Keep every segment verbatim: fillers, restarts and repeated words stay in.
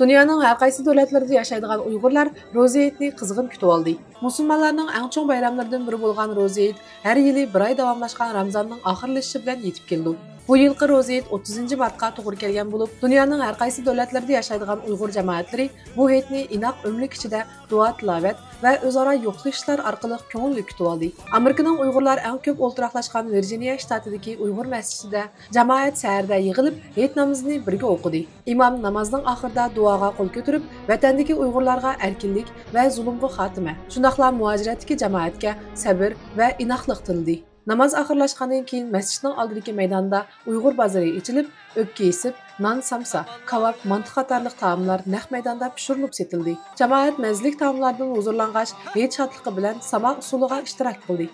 دۇنيانىڭ ھەر قايسى دۆلەتلىرىدە ياشايدىغان ئۇيغۇرلار روزا ھېيتنى قىزغىن كۈتۈۋالدى. مۇسۇلمانلارنىڭ ئەڭ چوڭ بايراملىرىدىن بىرى بولغان روزا ھېيت ھەر يىلى بىر ئاي داۋاملاشقان رامزاننىڭ ئاخىرلىشىشى بىلەن يېتىپ كېلىدۇ. بۇ يىلقى روزا ھېيت ئوتتۇزىنچى مارتقا توغرا كەلگەن بولۇپ، دۇنيانىڭ ھەر قايسى دۆلەتلىرىدە ياشايدىغان ئۇيغۇر جامائەتلىرى بۇ ھېيتنى ئىناق ئۆملۈك ئىچىدە دۇئا-تىلاۋەت ۋە ئۆزئارا يوقلىشىشلار ئارقىلىق كۆڭۈللۈك كۈتۈۋالدى. ئامېرىكىنىڭ ئۇيغۇرلار ئەڭ كۆپ ئولتۇراقلاشقان ۋىرجىنىيە شتاتىدىكى ئۇيغۇر مەسچىتىدە جامائەت سەھەردە يىغىلىپ، ھېيت نامىزىنى بىرگە ئوقۇدى. ئىمام نامازنىڭ ئاخىرىدا دۇئاغا قول كۆتۈرۈپ، ۋەتەندىكى ئۇيغۇرلارغا ئەركىنلىك ۋە زۇلۇمغا خاتىمە، شۇنداقلا مۇھاجىرەتتىكى جامائەتكە سەبىر ۋە ئىناقلىق تىلىدى. ناماز ئاخىرلاشقاندىن كېيىن، مەسچىتنىڭ ئالدىدىكى مەيداندا ئۇيغۇر بازىرى ئېچىلىپ، ئۆپكە ئېسىپ، نان، سامسا، كاۋاپ، مانتا قاتارلىق تائاملار نەق مەيداندا پىشۇرۇلۇپ سېتىلدى. جامائەت مەززىلىك تائاملاردىن ھۇزۇرلانغاچ، ھېيت شادلىقى بىلەن ساما ئۇسسۇلىغا ئىشتىراك قىلدى.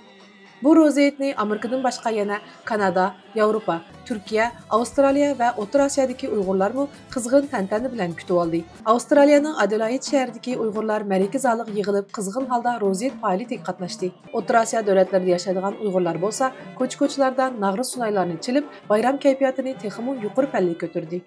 بۇ روزا ھېيتنى ئامېرىكىدىن باشقا يەنە كانادا، ياۋروپا، تۈركىيە، ئاۋسترالىيە ۋە ئوتتۇرا ئاسىيادىكى ئۇيغۇرلارمۇ قىزغىن تەنتەنە بىلەن كۈتۈۋالدى. ئاۋسترالىيەنىڭ ئادېلايد شەھىرىدىكى ئۇيغۇرلار مەرىكە زالىغا يىغىلىپ، قىزغىن ھالدا روزا ھېيت پائالىيىتىگە قاتناشتى. ئوتتۇرا ئاسىيا دۆلەتلىرىدە ياشايدىغان ئۇيغۇرلار بولسا كوچا-كوچىلاردا ناغرا سۇنايلارنى چېلىپ، بايرام كەيپىياتىنى تېخىمۇ يۇقىرى پەللىگە كۆتۈردى.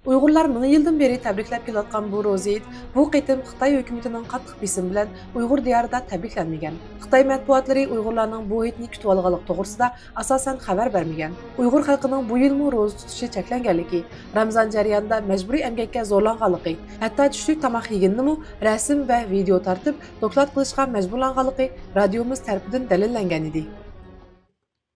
ئۇيغۇرلار مىڭ يىلدىن بېرى تەبرىكلەپ كېلىۋاتقان بۇ روزا ھېيت بۇ قېتىم خىتاي ھۆكۈمىتىنىڭ قاتتىق بېسىمى بىلەن ئۇيغۇر دىيارىدا تەبرىكلەنمىگەن. خىتاي مەتبۇئاتلىرى ئۇيغۇرلارنىڭ بۇ ھېيتنى كۈتۈۋالغانلىقى توغرىسىدا ئاساسەن خەۋەر بەرمىگەن. ئۇيغۇر خەلقىنىڭ بۇ يىلمۇ روزا تۇتۇشى چەكلەنگەنلىكى، رامزان جەريانىدا مەجبۇرىي ئەمگەككە زورلانغانلىقى، ھەتتا چۈشلۈك تاماق يېگىنىنىمۇ رەسىم ۋە ۋىدېئو تارتىپ، دوكلات قىلىشقا مەجبۇرلانغانلىقى رادىيومىز تەرىپىدىن دەلىللەنگەن ئىدى.